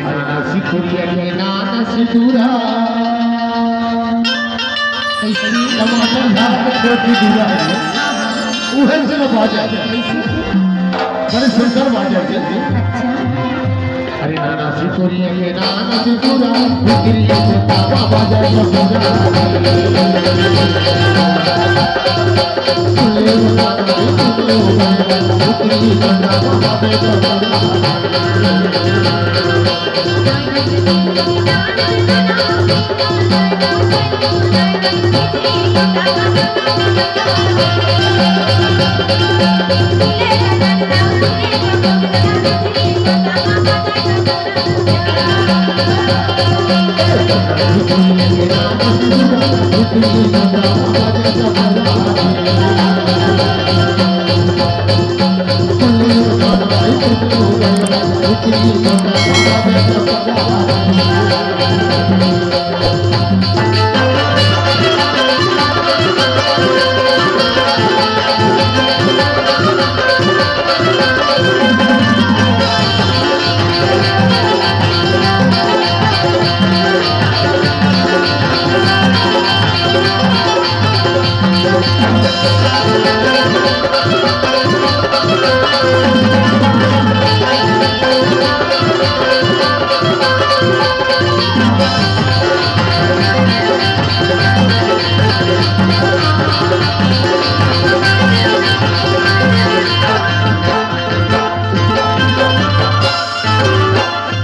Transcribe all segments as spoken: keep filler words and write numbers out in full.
नाना सिखुरिया के नाना सिखुरा। टमाटर झाड़ के छोड़ के दूरा है। उहे से बाजा। बड़े सुंदर बाजा है। अरे नाना सिखुरिया के नाना सिखुरा, भीतरी से तावा बाजा सिखुरा।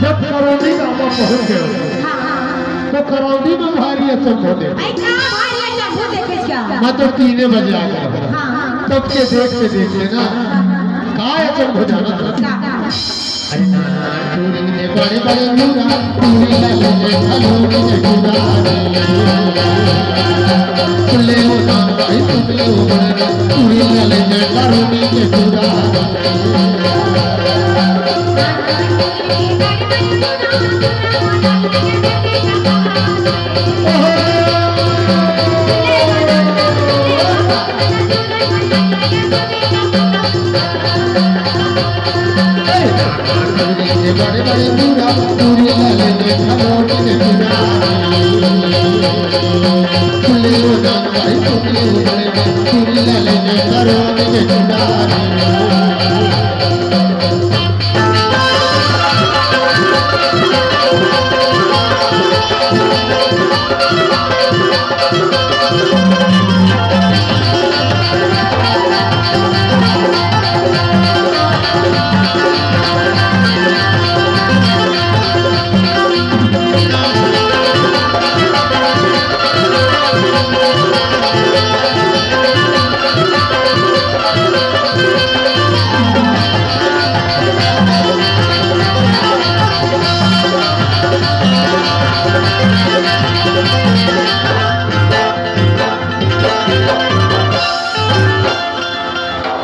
जब करौंदी गांव में पहुंच गए, हाँ, हाँ। तो करौंदी में भारी अचंभो देखे। भाई, का भारी अचंभो देखे क्या? मैं तो तीने बजे आ गया। हाँ, हाँ। तब के देखते देखते ना, हाँ, हाँ। का अचंभो जाना था। का? अरे नाना, टूरी ने बड़े बड़े टूरा, टूरी ला ले जे खलोनी के टूरा। ले ओ नाना, भाई, तुम ले ओ बड़े, टूरी ला ले जे खलोनी के टूरा।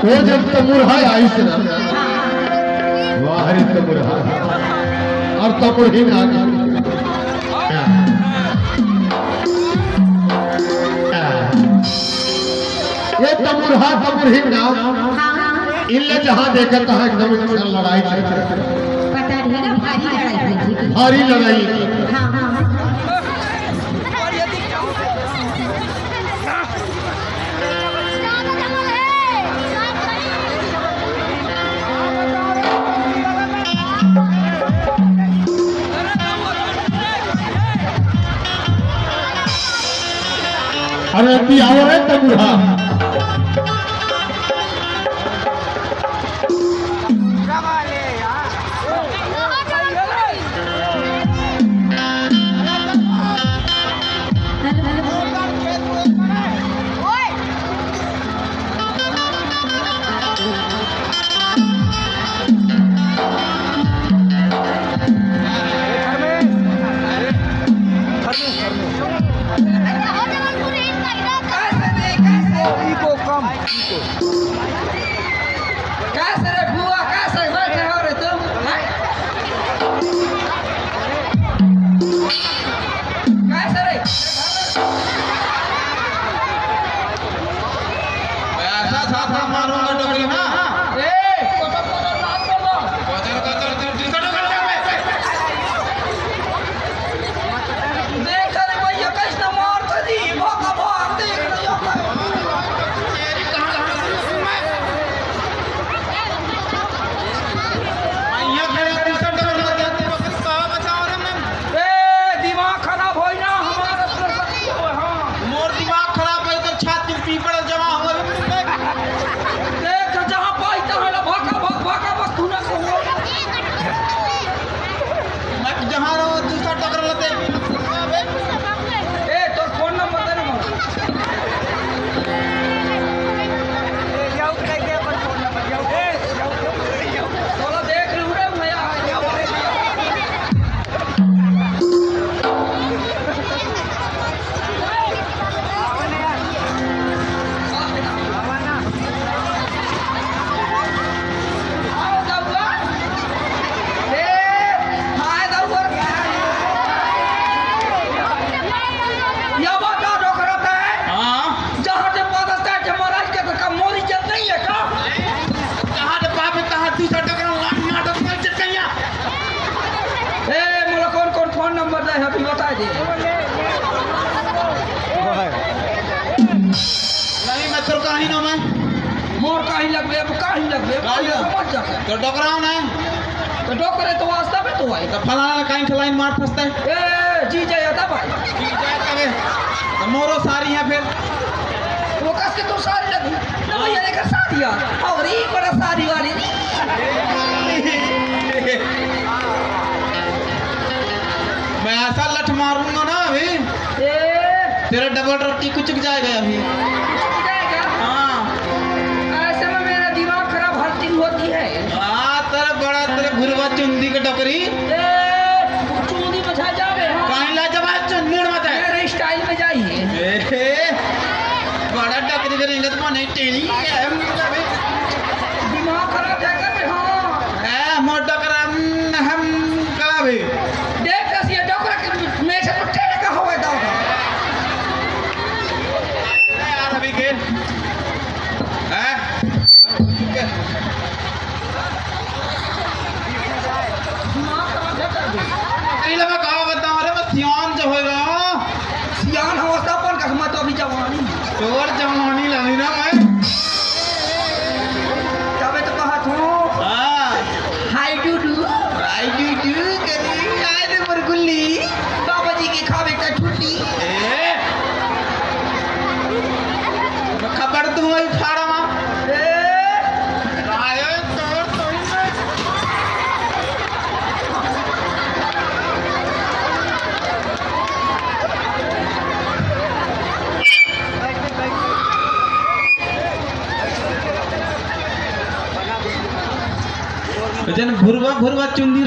वो जब तमुरहा आइस ना, वाह रे तमुरहा, और तमुरही ना, ये तमुरहा तमुरही ना, इनले जहाँ देखे तहाँ एकदम इनसे लड़ाई चलती। पता नहीं ना, भारी लड़ाई हुई थी। भारी लड़ाई। हाँ, हाँ। अरे, अति आवर है तमुरहा। अभी बता दे। नहीं, मैं तोर कहानी ना मैं। मोर कहानी लगबे, अब कहानी लगबे, कहानी ना। समझ जा। तो डोकरा ना। तो डोकरे तो वास्तव में तो आए। तो फलाना कहीं खिलाइन मार फंसता है। ए, जी जाए था भाई। जी जाए तबे। तो मोरो सारी है फिर। वो कस के तो सारी लगी। तो भैया ने कहा सारी यार। और एक बड़ा सारी वाली। मैं ऐसा लठ मारूंगा ना अभी, ए! तेरा डबल रोटी कुचक जाएगा अभी। कुचक जाएगा? हाँ। ऐसे में मेरा दिमाग खराब हर दिन होती है। हाँ, तेरा बड़ा, तेरे भुरवा चुंदी के डोकरी। ए, चुंदी बजा जावे, हाँ। काहे ला जब आज चुंदी उड़वाता है? मेरे स्टाइल में जाइए। ए, बड़ा डोकरी के रेंगत बने टेढ़ी है। दिमाग खराब है कर, हाँ। ए, मोटा करम हम करा भी। देख कस ये डोकरा के मेरे से तो टेढ़े का होवे दादा। यार अभी के। हैं? नहीं लगा, कहा बताओ रे, बस सियान जो होएगा। सियान हो, अपन कसम तो अभी जवानी। तोर जवानी लगी ना मैं। तबे तो कहा तू। हाँ। हाय डू डू। हाय डू डू करी, हाय रे मोर गुल्ली। बाबा जी के खावे का छुट्टी। ए। खबर तू वही फाड़ा मां। ए। आयो तोर तोरी में। जन भुरवा भुरवा चुंदी